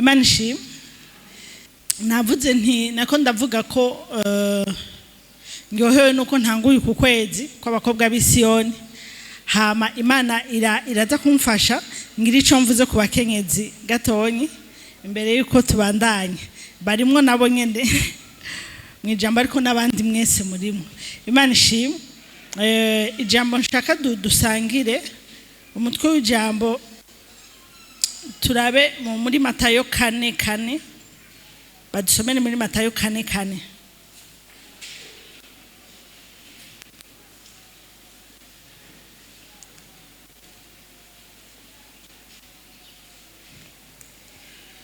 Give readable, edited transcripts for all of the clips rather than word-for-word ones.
Imana ishimwe. Navuze nti nako ndavuga ko ndyohewe nuko ntanguye uku kwezi kw'abakobwa b'i Siyoni, hama Imana iraza kumfasha ngira ico mvuze ku bakenyezi gatonyi imbere yuko tubandanya. Barimwo nabo nyene mw'ijambo, ariko n'abandi mwese murimo. Imana ishimwe. Ijambo nshaka dusangire, umutwe w'ijambo turabe muri Matayo 4:4, badusomere muri Matayo 4:4.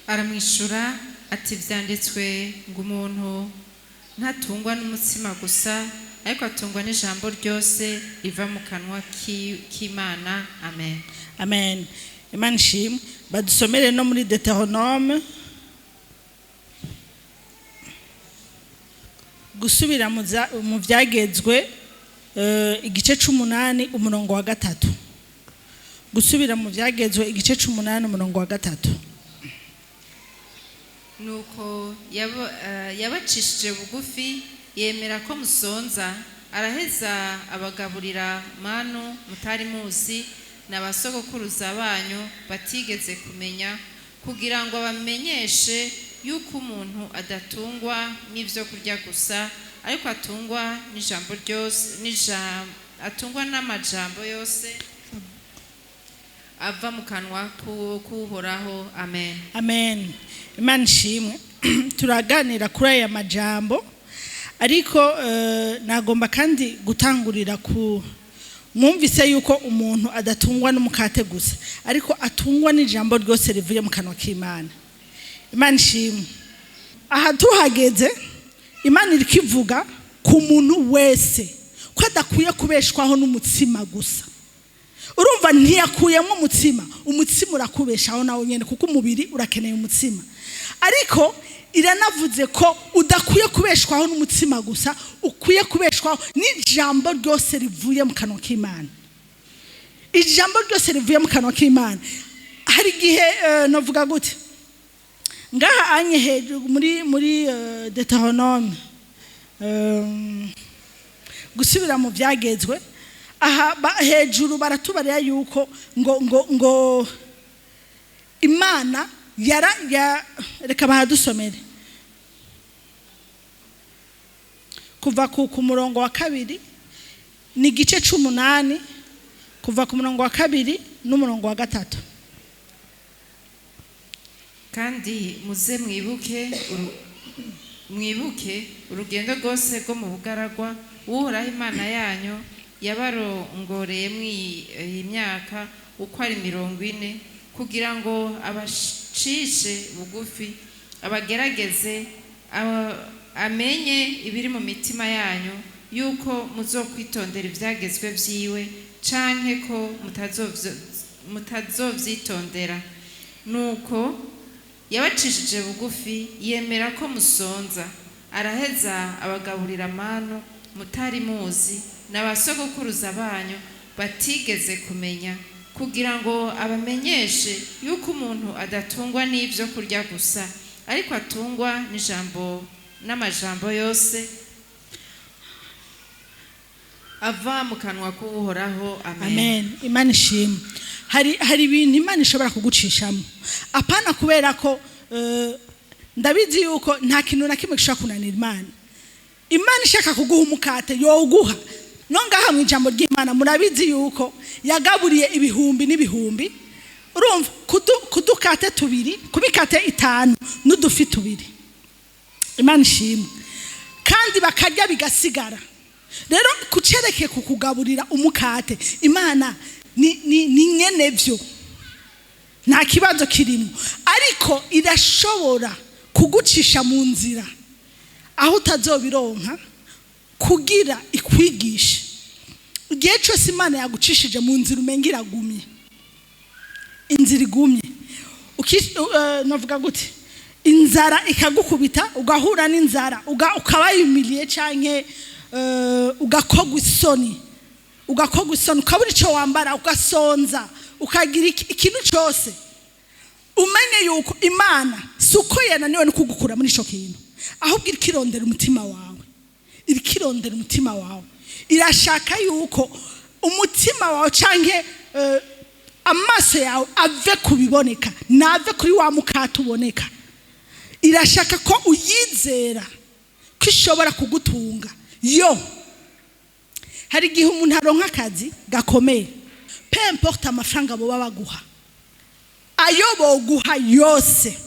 Aramwishura ati: "Vyanditswe ngo umuntu ntatungwa n'umutsima gusa, ariko atungwa n'ijambo ryose riva mu kanwa k'Imana." Amen. Amen, Imana ishimwe. Badusomere no muri Deutéronome, gusubira mu vyagezwe, igice c'umunani umurongo wa 3. Gusubira mu vyagezwe, igice c'umunani umurongo wa 3. Nuko yabacishije bugufi, yemera ko musonza, araheza abagaburira manu mutari muzi na basogokuruza banyu batigeze kumenya, kugira ngo bamenyeshe yuko umuntu adatungwa n'ivyo kurya gusa, ariko atungwa n'ijambo ryose, atungwa n'amajambo yose ava mu kanwa k'Uhoraho. Amen. Amen, Imana ishimwe. Turaganira kuri aya majambo, ariko nagomba kandi gutangurira ku mwumvise yuko umuntu adatungwa n'umukate gusa, ariko atungwa n'ijambo ryose rivuye mu kanwa k'Imana. Imana ishimwe. Aha tuhageze, Imana iriko ivuga ku muntu wese ko adakwiye kubeshwaho n'umutsima gusa. Urumva ntiyakuyemo umutsima, umutsima urakubeshaho nawe nyene, kuko umubiri urakeneye umutsima, ariko iranavuze ko udakwiye kubeshwaho n'umutsima gusa, ukwiye kubeshwaho n'ijambo ryose rivuye mu kanwa k'Imana. Ijambo ryose rivuye mu kanwa k'Imana. Hari igihe, navuga gute, ngaha anye hejuru muri Deutéronome, gusubira mu vyagezwe, aha hejuru baratubarira yuko ngo Imana yara ya, reka bahadusomere kuva ku murongo wa 2, ni igice c'umunani, kuva ku murongo wa 2 n'umurongo wa 3. Kandi muze mwibuke urugendo rwose rwo mu bugaragwa Uhoraho Imana yanyu yabarongoreye iyi myaka uko ari 40, kugira ngo abacishe bugufi, abagerageze, amenye ibiri mu mitima yanyu, yuko muzokwitondera ivyagezwe vyiwe canke ko mutazovyitondera. Nuko yabacishije bugufi, yemera ko musonza, araheza abagaburira manu mutari muzi n'abasogokuruza banyu batigeze kumenya, kugira ngo abamenyeshe yuko umuntu adatungwa n'ivyo kurya gusa, ariko atungwa n'ijambo n'amajambo yose ava mu kanwa k'Uhoraho. Amen. Amen, Imana ishimwe. Hari ibintu Imana ishobora kugucishamo, apana kubera ko, ndabizi yuko nta kintu na kimwe gishobora kunanira Imana. Imana ishaka kuguha umukate yowuguha. No ngaha mu ijambo ry'Imana murabizi yuko yagaburiye ibihumbi n'ibihumbi, urumva, kudukate tubiri, kubikate 5 n'udufi 2. Imana ishimwe. Kandi bakarya bigasigara. Rero kucereke kukugaburira umukate, Imana ni nyene vyo, nta kibazo kirimo, ariko irashobora kugucisha mu nzira aho utazobironka kugira ikwigishe. Igihe cyose Imana yagucishije mu nzira umenga iragumye, inzira igumye, navuga gute, inzara ikagukubita, ugahura n'inzara, ukabayumiliye canke, ugakogwa isoni, ugakogwa isoni, ukabura ico wambara, ugasonza, ukagira ikintu cose. Umenye yuko Imana si uko yananiwe no kugukura muri ico kintu, ahubwo iriko irondera umutima wawe, iriko irondera umutima wawe. Irashaka yuko umutima wawe canke amaso yawe ave ku biboneka, nave kuri wa mukate uboneka. Irashaka ko uyizera ko ishobora kugutunga. Yo, hari igihe umuntu aronka akazi gakomeye, peu importe amafaranga boba baguha, ayo boguha yose,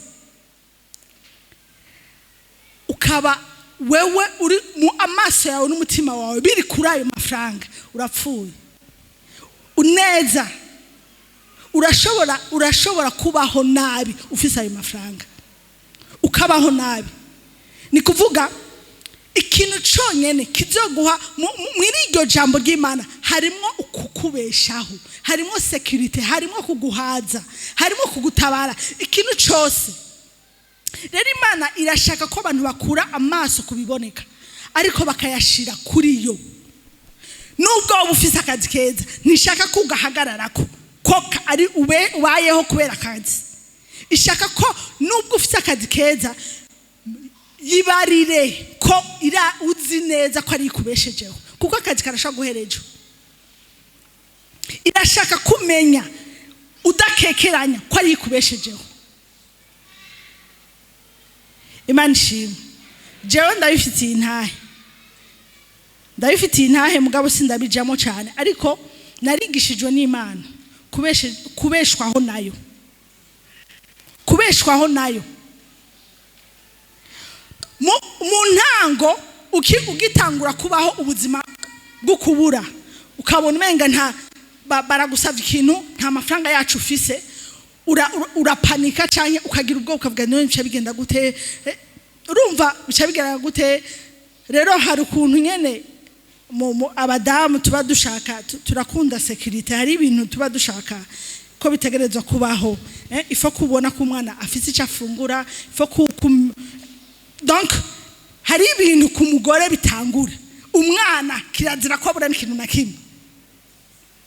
ukaba wewe uri mu amaso yawe n'umutima wawe biri kuri ayo mafaranga, urapfuye. Uneza urashobora kubaho nabi ufise ayo mafaranga, ukabaho nabi. Ni kuvuga ikintu cyonyine kizoguha muri iryo jambo ry'Imana harimo ukukubeshaho, harimo sécurité, harimo kuguhaza, harimo kugutabara, ikintu cyose. Rero Imana irashaka ko abantu bakura amaso ku biboneka, ariko bakayashira kuri yo. Nubwo waba ufise akazi keza, ntishaka ko ugahagararako ko ari ube ubayeho kubera akazi. Ishaka ko nubwo ufise akazi keza, yibarire ko ira uzi neza ko ari ikubeshejeho, kuko akazi karashobora guhera ejo. Irashaka kumenya udakekeranya ko ari ikubeshejeho. Imana ishimwe. Jewe ndabifitiye intahe, ndabifitiye intahe, mugabo sindabijamo cyane, ariko narigishijwe n'Imana kubeshwaho nayo, kubeshwaho nayo. Mu ntango ugitangura kubaho ubuzima bwo kubura, ukabona umenga nta baragusavye ikintu, nta mafaranga yacu ufise, urapanika canke ukagira ubwoba, ukavuga: "None bica bigenda gute?" Urumva bica bigenda gute? Rero hari ukuntu nyene mu abadamu tuba dushaka, turakunda sécurité. Hari ibintu tuba dushaka ko bitegerezwa kubaho, il faut kubona ko umwana afise icyo afungura, il faut donc hari ibintu ku mugore bitangura, umwana kirazira ko abura n'ikintu na kimwe.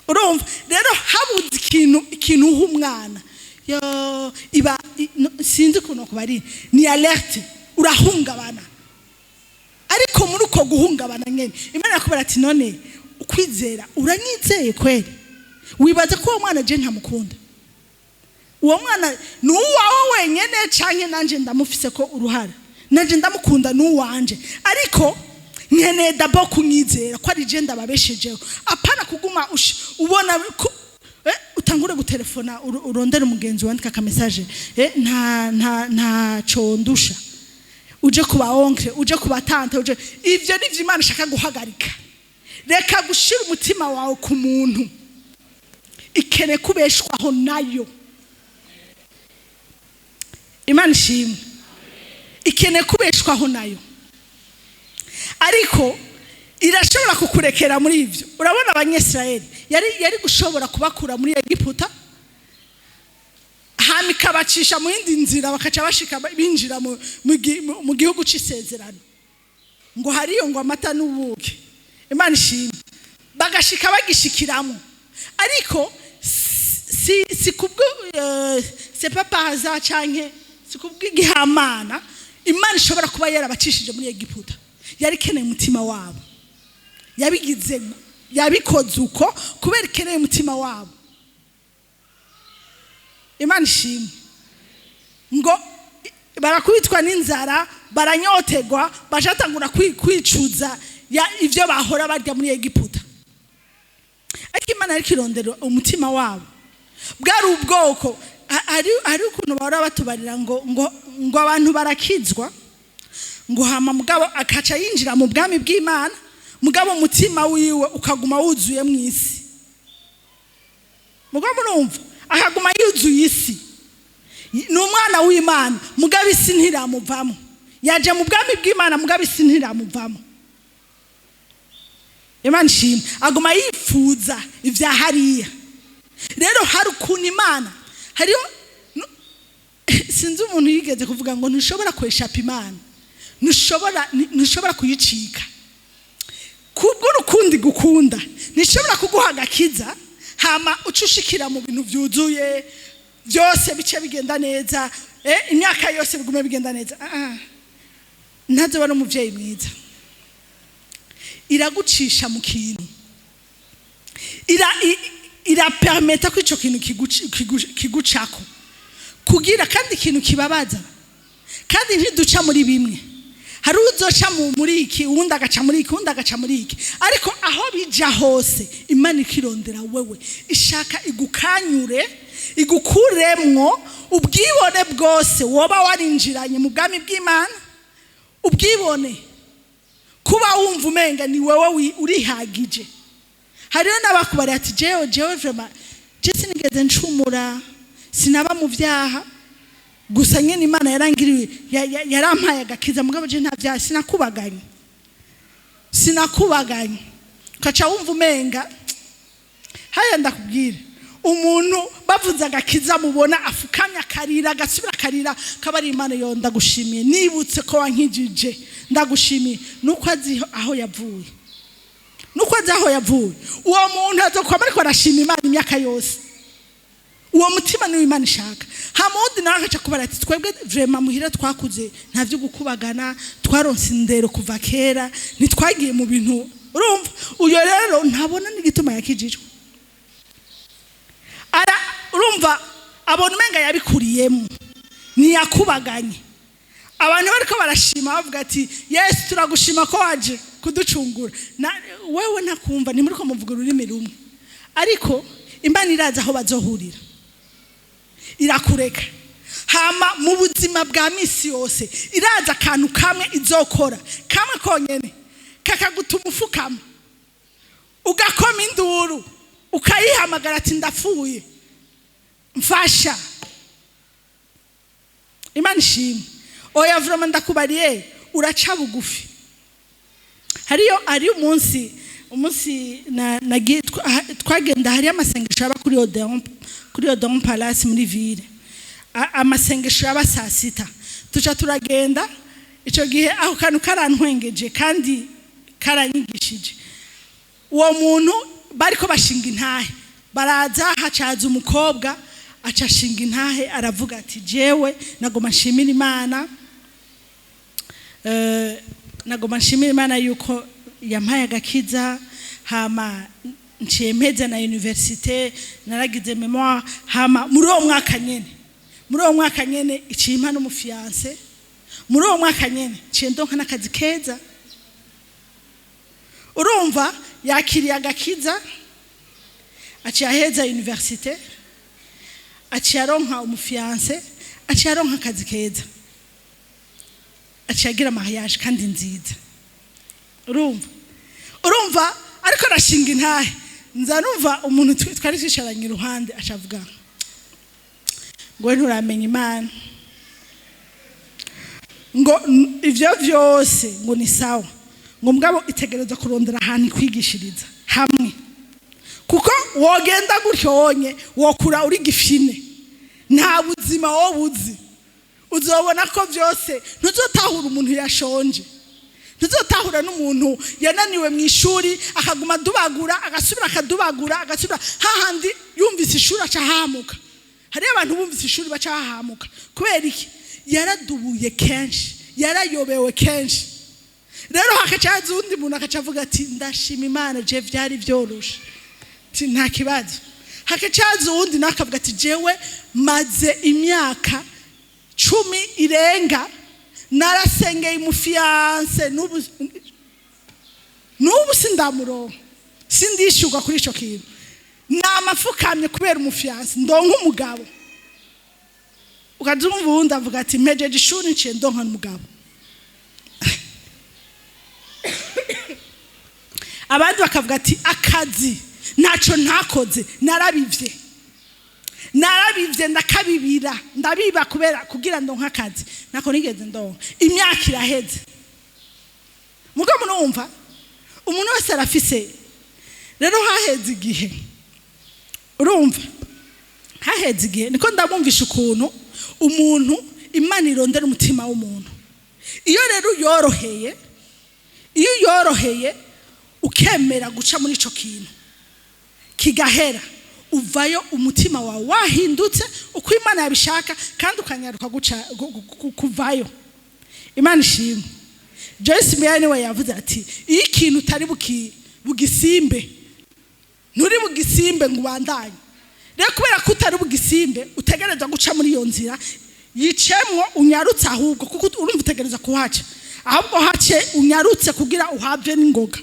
Urumva rero habuze ikintu uha umwana, yo iba no, sinzi ukuntu kubari, ni alerte, urahungabana. Ariko muri uko guhungabana nyene, Imana yakubwira ati: "None ukwizera, uranyizeye kweri? Wibaza ko uwo mwana je ntamukunda? Uwo mwana ni uwawe wenyene, canke nanje ndamufise ko uruhara? Nanje ndamukunda, ni uwanje, ariko nkeneye d'abord kunyizera ko ari je ndababeshejeho, apana kuguma ubona ko utangure gutelefona, urondere umugenzi, wandika aka message, nta condusha, uje kuba oncle, uje kuba tante, uje." Ivyo nivyo Imana ishaka guhagarika. Reka gushira umutima wawe ku muntu, ikeneye kubeshwaho nayo. Imana ishimwe. Ikeneye kubeshwaho nayo, ariko irashobora kukurekera muri ivyo. Urabona Abanyisirayeli, yari gushobora kubakura muri Egiputa, hama ikabacisha mu yindi nzira, bakaca bashika binjira mu gihugu c'isezerano, ngo hariyo ngo amata n'ubuki. Imana ishimwe. Bagashika bagishikiramo, ariko si kubwo, c'est pas par hasard canke si kubw'igihamana Imana ishobora kuba yarabacishije muri Egiputa. Yari ikeneye umutima wabo. Yabigize, yabikoze uko kubera ikeneye umutima wabo. Imana ishimwe. Ngo barakubitwa n'inzara, baranyotegwa, bacatangura kwicuza ivyo bahora barya muri Egiputa. Ariko Imana ariko irondera umutima wabo. Bwari ubwoko, hari ukuntu bahora batubarira ngo abantu barakizwa, ngo hama mugabo akaca yinjira mu bwami bw'Imana, mugabo umutima wiwe ukaguma wuzuye mu isi. Mugabo murumva, akaguma yuzuye isi. Ni umwana w'Imana, mugabo isi ntiramuvamo. Yaje mu bwami bw'Imana, mugabo isi ntiramuvamo. Imana ishimwe. Aguma yifuza ibya hariya. Rero hari ukuntu Imana hariyo sinzi umuntu yigeze kuvuga ngo ntushobora kweshapa Imana, ntushobora kuyicika. Kubw'urukundi gukunda, ntishobora kuguha agakiza hama uca ushikira mu bintu byuzuye. Byose bice bigenda neza, imyaka yose bigume bigenda neza. Ah, ah. Ntazoba ari umuvyeyi mwiza. Iragucisha mu kintu, irapermeta ko ico kintu kigucako kugira, kandi ikintu kibabaza, kandi ntiduca muri bimwe. Hari uzoca muri iki, uwundi agaca muri iki, uwundi agaca muri iki, ariko aho bija hose Imana ikirondera wewe, ishaka igukanyure, igukuremwo ubwibone bwose woba warinjiranye mu bwami bw'Imana. Ubwibone, kuba wumva umenga ni wewe urihagije. Hariho n'abakubariye ati: Jewe vraiment, je sinigeze ncumura, sinaba mu byaha, gusa nyine Imana yarangiriye, yarampaye agakiza, mugabo je nta byaha, sinakubaganye, sinakubaganye." Ukaca wumva umenga haya. Ndakubwira, umuntu bavuze agakiza, mubona afukamye, akarira, agasubira akarira, kaba ari: "Imana yo, ndagushimiye, nibutse ko wankijije, ndagushimiye." Nuko azi aho yavuye, nuko azi aho yavuye. Uwo muntu azokwama ariko arashima Imana imyaka yose. Uwo mutima niwo Imana ishaka. Hama uwundi nawe agaca kubara ati: "Twebwe vraiment muhira twakuze nta byo gukubagana, twaronse indero kuva kera, ntitwagiye mu bintu." Urumva, uyo rero ntabona n'igituma yakijijwe. Ara urumva abona umenga yabikuriyemo, ntiyakubaganye. Abantu bariko barashima, bavuga ati: "Yesu, turagushima ko waje kuducungura." Wewe ntakumva, ntimuriko muvuga ururimi rumwe. Ariko Imana irazi aho bazohurira, irakureka. Hama mu buzima bwa misi yose iraza akantu kamwe izokora, kamwe konyene, kakagutuma ufukama, ugakoma induru, ukayihamagara ati: "Ndapfuye, mfasha." Imana ishimwe. Oya, vraiment, ndakubariye, uraca bugufi. Hariyo ari umunsi twagenda, hariyo amasengesho yaba kuri Odeon, kuri Odeon Palace muri ville. Amasengesho yaba saa 6, tuca turagenda. Icyo gihe ako kantu karantwengeje kandi karanyigishije. Uwo muntu bariko bashinga intahe, baraza, hacaza umukobwa, aca ashinga intahe, aravuga ati: "Jewe nagoma nshimira Imana, nagoma nshimira Imana yuko yampaye agakiza. Hama nciye mpeza na université, naragize mémoire. Hama muri uwo mwaka nyene iciye impa n'umu fiancé. Muri uwo mwaka nyene nciye ndonka n'akazi keza." Urumva, yakiriye agakiza, aciye aheza université, aciye aronka umu fiancé, aciye aronka akazi keza, aciye agira mariage kandi nziza. Urumva, ariko arashinga intahe, nza numva umuntu twari twicaranye iruhande aca avuga ngo: "We nturamenya Imana." Ngo ivyo vyose ngo ni sawa, ngo mugabo itegereza kurondera ahantu ikwigishiriza hamwe, kuko wogenda gutyo wonye wokura uri gifine, nta buzima wowe uzi. Uzobona ko byose ntuzotahura umuntu yashonje, ntuzotahura n'umuntu yananiwe mu ishuri, akaguma adubagura, agasubira akadubagura, agasubira hahandi yumvise ishuri aca ahamuka. Hariyo abantu bumvise ishuri baca hahamuka. Kubera iki? Yaradubuye kenshi, yarayobewe kenshi. Rero hakaca haza uwundi muntu, akaca avuga ati: "Ndashima Imana, je vyari vyoroshe." Ati: "Nta kibazo." Hakaca haza uwundi nawe akavuga ati: "Jewe maze imyaka 10 irenga narasengeye umu fiancé, n'ubu sindamuronka, sindishyurwa kuri ico kintu, namapfukamye kubera umu fiancé ndonka umugabo." Ukaza umva uwundi avuga ati: "Mpejeje ishuri, nciye ndonka n'umugabo." Abandi bakavuga ati: "Akazi ntacyo ntakoze, narabivye, narabivye, ndakabibira, ndabiba kubera kugira ndonke akazi, nako nigeze ndonka, imyaka iraheze." Mugo murumva, umuntu wese arafise. Rero haheze igihe, urumva, haheze igihe, niko ndabumvisha ukuntu umuntu Imana irondera umutima w'umuntu. Iyo rero uyoroheye, iyo uyoroheye ukemera guca muri ico kintu kigahera. Uvayo umutima wawe wahindutse uko Imana yabishaka, kandi ukanyaruka guca kuvayo. Imana ishimwe. Joyce Meyer niwe yavuze ati: "Iyo ikintu utari bugisimbe, nturi bugisimbe ngo ubandanye." Rero kubera ko utari bugisimbe, utegereza guca muri iyo nzira, yicemwo unyarutse ahubwo, kuko urumva utegereza kuhaca. Ahubwo hace unyarutse kugira uhave n'ingoga.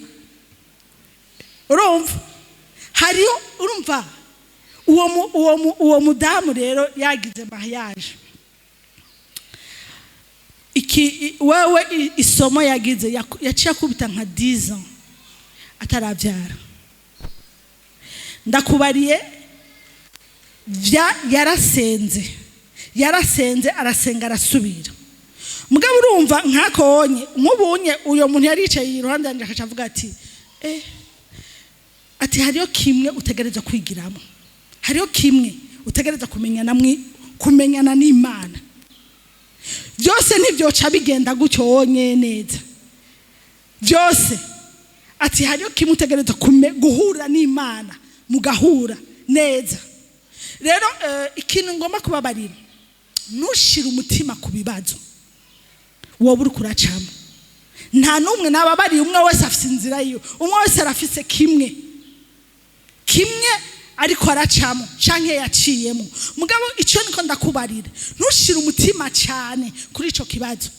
Urumva hariyo, urumva uwo mudamu rero yagize mariage. Iki wewe isomo yagize, yaciye akubita nka 10 ans atarabyara. Ndakubariye, vya yarasenze, yarasenze, arasenga, arasubira. Mugabo urumva nkakonye nk'ubunye, uyo muntu yari yicaye iruhande yanjye, akaca avuga ati: "Ati hariyo kimwe utegereza kwigiramo, hariyo kimwe utegereza kumenyana, kumenyana n'Imana. Byose ntibyoca bigenda gutyo wonye neza byose." Ati: "Hariyo kimwe utegereza guhura n'Imana, mugahura neza." Rero ikintu ngomba kubabarira, ntushire umutima ku bibazo wowe uri kuracamo. Nta n'umwe nababariye, umwe wese afise inzira yiwe, umwe wese arafise kimwe kimwe ariko aracamo canke yaciyemo. Mugabo icyo niko ndakubarira, ntushire umutima cyane kuri ico kibazo,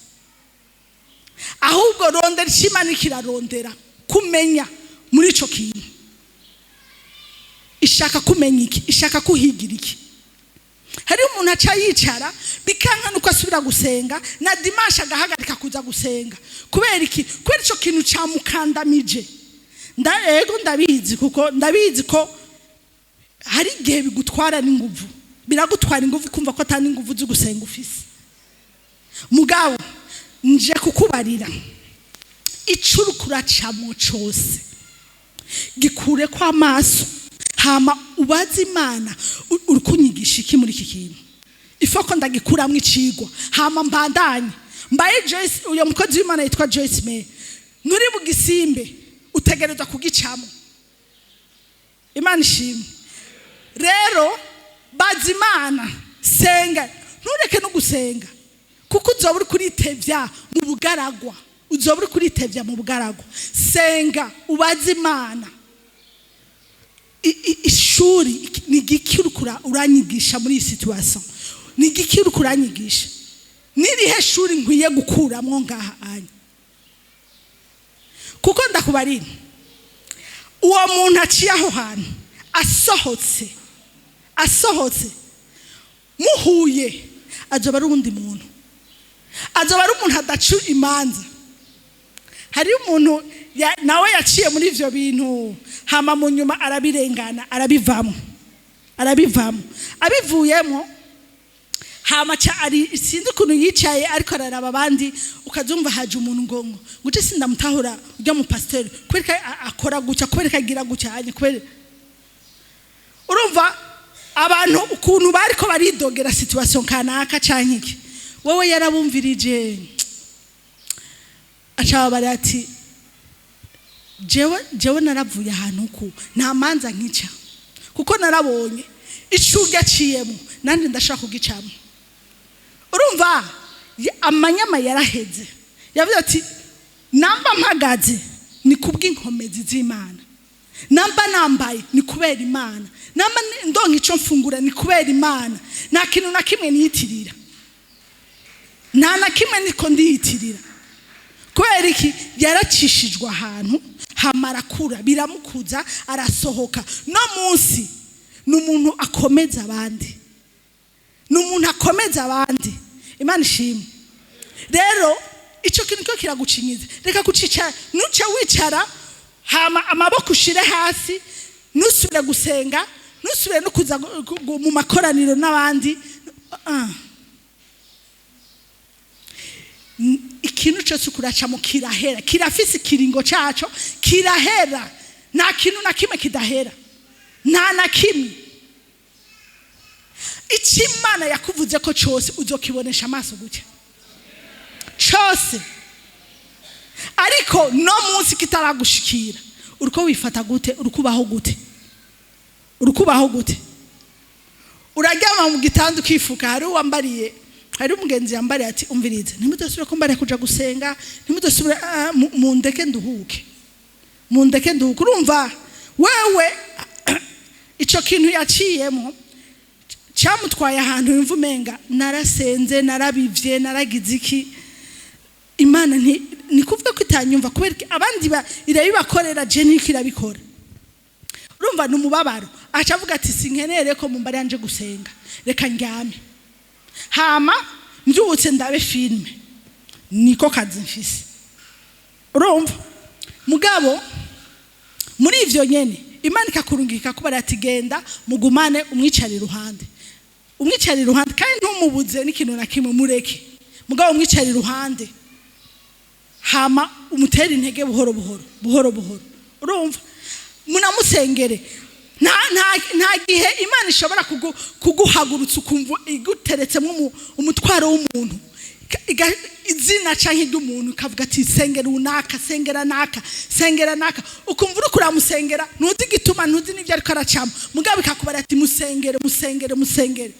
ahubwo rondera icyo Imana kirarondera kumenya muri ico kintu. Ishaka kumenya iki? Ishaka kuhigira iki? Hari umuntu aca yicara, bikanka nuko asubira gusenga, na dimanche agahagarika kuza gusenga. Kubera iki? Kubera ico kintu camukandamije. Ego ndabizi, kuko ndabizi ko hari igihe bigutwara n'inguvu, biragutwara inguvu, kumva ko atari inguvu zo gusenga ufise. Mugabo nje kukubarira, ico uriko uracamo cose, gikure ko amaso, hama ubaze Imana: "Uri kunyigisha iki muri iki kintu?" Ifoko ndagikuramwo icigwa, hama mbandanye mbaye Joyce. Uyo mukozi w'Imana yitwa Joyce Meyer. Nturi bugisimbe, utegerezwa kugicamo. Imana ishimwe. Rero baza Imana, senga, ntureke no gusenga, kuko uzoba uri kuritevya mu bugaragwa, uzoba uri kuritevya mu bugaragwa. Senga, ubaze Imana: "Ishuri ni igiki uriko uranyigisha muri iyi situation? Ni igiki uriko uranyigisha? Nirihe shuri nkwiye gukuramwo ngaha anya?" Kuko ndakubarira, uwo muntu aciye aho hantu, asohotse muhuye, azoba ari uwundi muntu, azoba ari umuntu adaca imanza. Hariyo umuntu nawe yaciye muri ivyo bintu, hama mu nyuma arabirengana, arabivamo, arabivamo, abivuyemo, hama ca ari, sinzi ukuntu yicaye ariko araraba abandi, ukazumva haje umuntu ngo uje: "Sindamutahura ujya mu pasiteri, kubera ko akora gutya, kubera ko agira gutya hanye." Kubera urumva abantu ukuntu bariko baridogera situation kanaka canke iki, wowe yarabumvirije, aca babara ati: "Jewe naravuye ahantu ku nta manza nkica, kuko narabonye ico ugaciyemo, nanjye ndashaka kugicamo." Urumva amanyama yaraheze. Yavuze ati: "Namba mpagaze ni kubw'inkomezi z'Imana, namba nambaye ni kubera Imana, namba ndonka icyo mfungura ni kubera Imana. Nta kintu na kimwe niyitirira, nta na kimwe niko ndiyitirira." Kubera iki? Yaracishijwe ahantu, hamarakura, biramukuza, arasohoka. No munsi ni umuntu akomeza abandi, ni umuntu akomeza abandi. Imana ishimwe. Rero icyo kintu cyo kiragucinyiza, reka kucicara. Nuce wicara, hama amaboko ushire hasi, ntusubire gusenga, ntusubire no kuza mu makoraniro n'abandi. Ah. Ikintu cyose kuracamo kirahera, kirafise ikiringo cyaco, kirahera. Nta kintu na kimwe kidahera, nta na kimwe. Icyo Imana yakuvuze ko cyose, uzokibonesha amaso gutya cyose. Ariko no munsi kitaragushikira, uriko wifata gute? Uri kubaho gute? Urukubaho gute? Uraryama mu gitanda ukifuka. Hari uwambariye, hari umugenzi yambariye ati: "Umvirize, ntimudasubire kumbariye kuja gusenga, ntimudasubire, mundeke nduhuke, mundeke nduhuke." Urumva wewe ico kintu yaciyemo cyamutwaye ahantu yumva umenga narasenze, narabivye, naragize iki, Imana ni kuvuga ko itanyumva, kubera iki abandi irabibakorera, je ntiko irabikora? Urumva ni umubabaro. Aca avuga ati: "Sinkenere ko mumbari yanje gusenga, reka ndyame, hama mbyutse ndabe film, niko kazi mfise." Urumva mugabo muri ivyo nyene Imana ikakurungika kubara ati: "Genda mugumane, umwicare iruhande, umwicare iruhande, kandi ntumubuze n'ikintu na kimwe, mureke, mugabo umwicare iruhande, hama umutere intege buhoro buhoro, buhoro buhoro." Urumva munamusengere. Nta gihe Imana ishobora kuguhagurutsa ukumva iguteretsemo umutwaro w'umuntu, izina canke ry'umuntu, ikavuga ati: "Sengera runaka, sengera naka, sengera naka." Ukumva uriko uramusengera, ntuzi igituma, ntuzi n'ibyo ariko aracamo, mugabo ikakubara ati: "Musengere, musengere, musengere."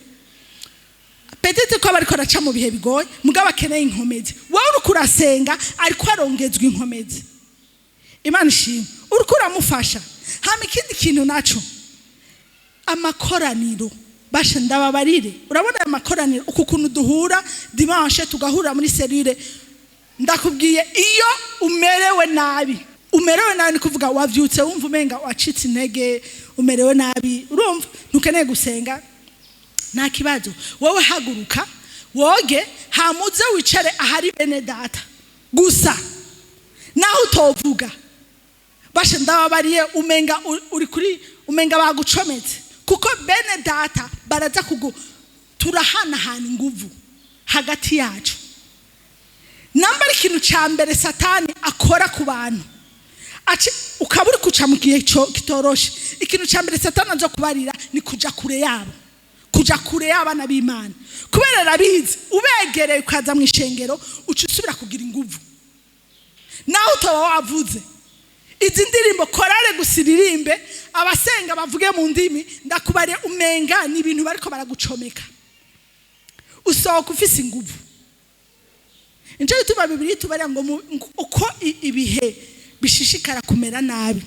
Peut-être ko aba ariko araca mu bihe bigoye, mugabo akeneye inkomezi. Wowe uriko urasenga, ariko arongezwa inkomezi. Imana ishimwe, uriko uramufasha. Hama ikindi kintu naco, amakoraniro. Basha, ndababarire, urabona aya makoraniro, uku kuntu duhura dimanche, tugahurira muri cellule, ndakubwiye, iyo umerewe nabi, umerewe nabi ni kuvuga wavyutse wumva umenga wacitse intege, umerewe nabi, urumva ntukeneye gusenga, nta kibazo. Wowe haguruka, woge, hamuze wicare ahari bene data gusa, naho utovuga. Bashe, ndababariye, umenga uri kuri, umenga bagucometse, kuko bene data baraza kugu, turahanahana inguvu hagati yacu. Namba ari ikintu cya mbere Satani akora ku bantu, ukaba uri kuca mu gihe kitoroshe, ikintu cya mbere Satani aza kubarira ni kuja kure yabo, kuja kure y'abana b'Imana, kubera arabizi ubegereye ukaza mu ishengero, uca usubira kugira inguvu nawe utoba wavuze. Izi ndirimbo, korale gusa iririmbe, abasenga bavuge mu ndimi, ndakubariye, umenga ni ibintu bariko baragucomeka, usohoka ufise inguvu. Nico gituma Bibiliya itubarira ngo uko ibihe bishishikara kumera nabi,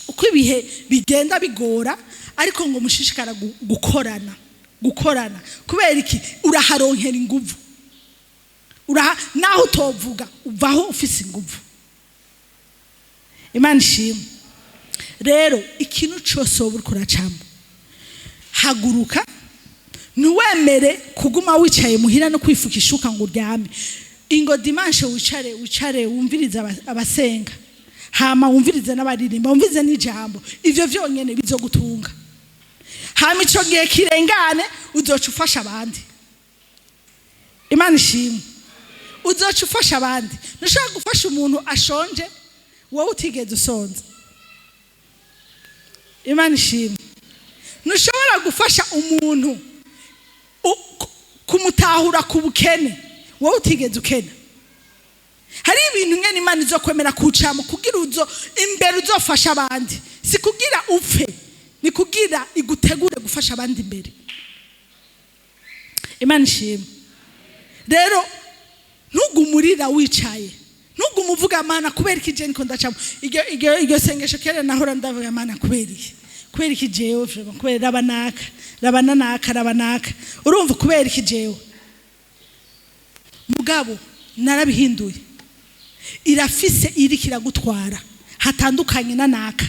uko ibihe bigenda bigora, ariko ngo mushishikara gukorana, gukorana. Kubera iki? Uraharonkera inguvu. Uraha, naho utovuga, uvaho ufise inguvu. Imana ishimwe. Rero ikintu cyose wowe uriko uracamo, haguruka, ntiwemere kuguma wicaye muhira no kwifuka ishuka ngo uryame. Ingo dimanche wicare, wicare wumvirize abasenga, hama wumvirize n'abaririmba, wumvirize n'ijambo. Ivyo vyonyene bizogutunga. Hama ico gihe kirengane, uzoca ufasha abandi. Imana ishimwe. Uzoca ufasha abandi. Ntushobora gufasha umuntu ashonje wowe utigeze usonza. Imana ishimwe. Ntushobora gufasha umuntu kumutahura ku bukene wowe utigeze ukena. Hari ibintu ngene Imana izokwemera kucamo kugira uzo imbere uzofasha abandi. Si kugira upfe, ni kugira igutegure gufasha abandi imbere. Imana ishimwe. Rero ntugumurira wicaye, ntugume uvuga: "Mana, kubera iki je niko ndacamo?" Iryo sengesho kera nahora ndavuga: "Mana, kubera iki? Kubera iki jewe vraiment? Kubera raba naka, raba nanaka, raba naka." Urumva, kubera iki jewe? Mugabo narabihinduye. Irafise iriko iragutwara hatandukanye na naka.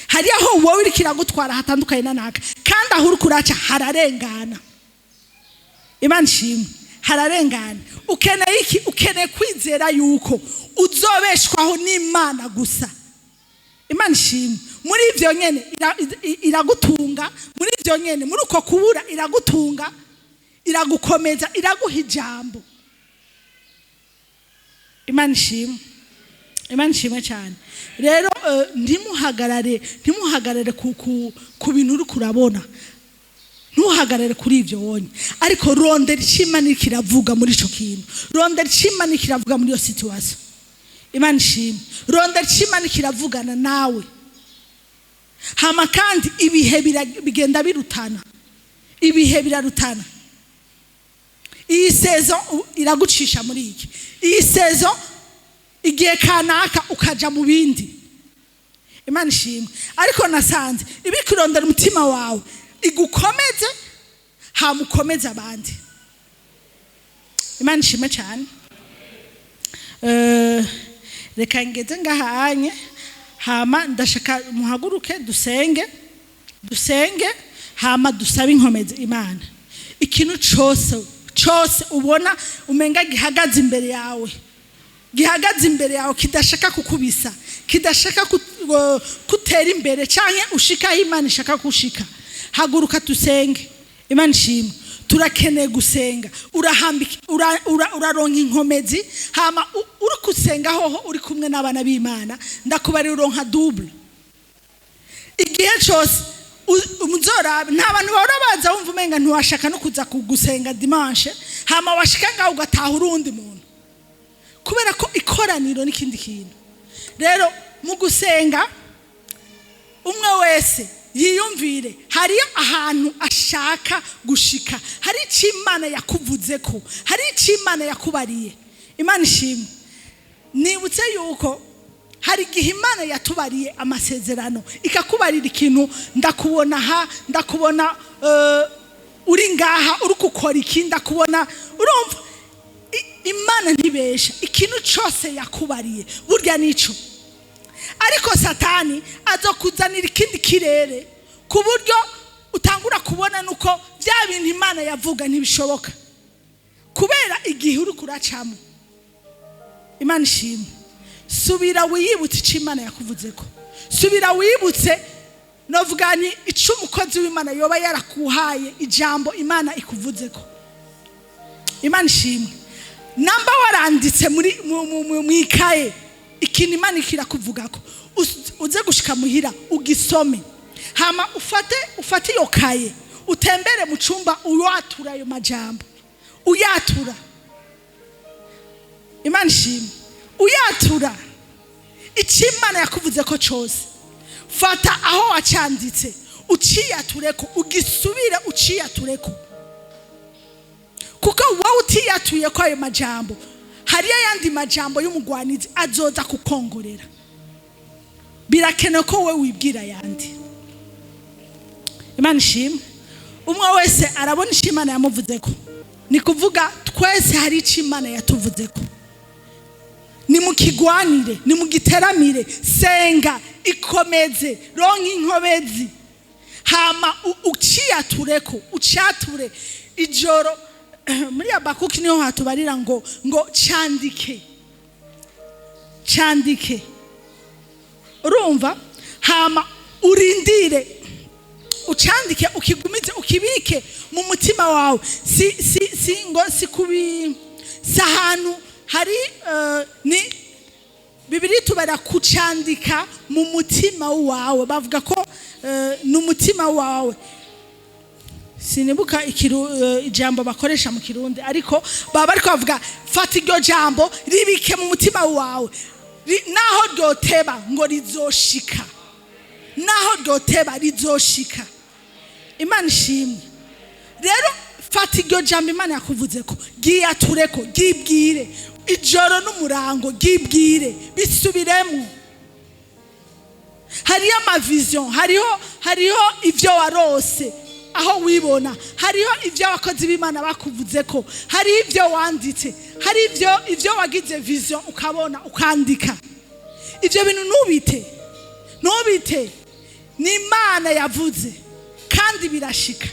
Hari aho wowe iriko iragutwara hatandukanye na naka, kandi aho uriko uraca hararengana. Imana ishimwe, hararengana. Ukeneye iki? Ukeneye kwizera yuko uzobeshwaho n'Imana gusa. Imana ishimwe. Muri ivyo nyene iragutunga. Muri ivyo nyene, muri uko kubura, iragutunga, iragukomeza, iraguha ijambo. Imana ishimwe, Imana ishimwe cyane. Rero ntimuhagarare, ntimuhagarare ku bintu uri kurabona. Ntuhagarare kuri ibyo wonye, ariko rondera icyo Imana iriko iravuga muri ico kintu, rondera icyo Imana iriko iravuga muri iyo situation. Imana ishimwe. Rondera icyo Imana iriko iravugana nawe. Hama kandi ibihe bigenda birutana, ibihe birarutana. Iyi saison iragucisha muri iki, iyi saison igihe kanaka ukaja mu bindi. Imana ishimwe. Ariko nasanze ibikurondera umutima wawe igukomeze, hama ukomeze abandi. Imana ishimwe cyane. Reka ngeze ngahanye, hama ndashaka muhaguruke dusenge, dusenge, hama dusabe inkomezi Imana. Ikintu cose cose ubona umenga gihagaze imbere yawe, gihagaze imbere yawe, kidashaka kukubisa, kidashaka kutera imbere canke ushika aho Imana ishaka kushika, haguruka dusenge. Imana ishimwe. Turakeneye gusenga. Urahambika, uraronka inkomezi. Hama uri gusenga hoho uri kumwe n'abana b'Imana, ndakubarira, uronka double. Igihe cyose muzorabe, nta bantu bahora baza wumva umenga ntiwashaka no kuza gusenga dimanche, hama washika ngaho ugataha urundi muntu, kubera ko ikoraniro n'ikindi kintu. Rero mu gusenga, umwe wese yiyumvire hariyo ahantu ashaka gushika, hari icyo Imana yakuvuze ko, hari icyo Imana yakubariye. Imana ishimwe. Nibutse yuko hari igihe Imana yatubariye amasezerano, ikakubarira ikintu: ndakubona aha, ndakubona uri ngaha, uri gukora iki, ndakubona. Urumva, Imana ntibesha. Ikintu cyose yakubariye burya nico. Ariko Satani azokuzanira ikindi kirere ku buryo utangura kubona nuko bya bintu Imana yavuga ntibishoboka kubera igihe uri kuracamo. Imana ishimwe. Subira wiyibutse icyo Imana yakuvuze ko, subira wibutse, novuga ni icyo umukozi w'Imana yoba yarakuhaye, ijambo Imana ikuvuze ko. Imana ishimwe. Namba waranditse muri mu ikaye ikintu Imana kirakuvugako, uze gushika muhira ugisome, hama ufate iyo kaye, utembere mu cumba uyatura ayo majambo, uyatura. Imana ishimwe. Uyatura icyo Imana yakuvuze ko cyose. Fata aho wacanditse, uciyatureko, ugisubire uciyatureko, kuko wowe utiyatuye ko ayo majambo, hariyo ayandi majambo y'umugwanizi azoza kukongorera. Birakenewe ko wowe wibwira ayandi. Imana ishimwe. Umwe wese arabona icyo Imana yamuvuze ko. Ni kuvuga twese hari icyo Imana yatuvuze ko. Nimukigwanire, nimugiteramire. Senga, ikomeze, ronka inkomezi, hama uciyatureko, ucature ijoro. Muri Abakuki niho hatubarira ngo candike, candike. Urumva, hama urindire, ucandike, ukigumize, ukibike mu mutima wawe. Si ngo si kubi, si ahantu hari ni Bibiri tubara kucandika mu mutima wawe. Bavuga ko ni umutima wawe. Sinibuka ijambo bakoresha mu Kirundi, ariko baba bariko bavuga: fata iryo jambo, ribike mu mutima wawe. Naho ryoteba ngo rizoshika, naho ryoteba rizoshika. Imana ishimwe. Rero fata iryo jambo Imana yakuvuze ko, ryiyatureko, ryibwire ijoro n'umurango, ryibwire, bisubiremo. Hariyo ama vision, hariho ibyo warose aho wibona, hariho ibyo abakozi b'Imana bakuvuze ko, hariho ibyo wanditse, hari ibyo wagize vision ukabona, ukandika. Ibyo bintu ntubite, ntubite. Ni Imana yavuze kandi birashika.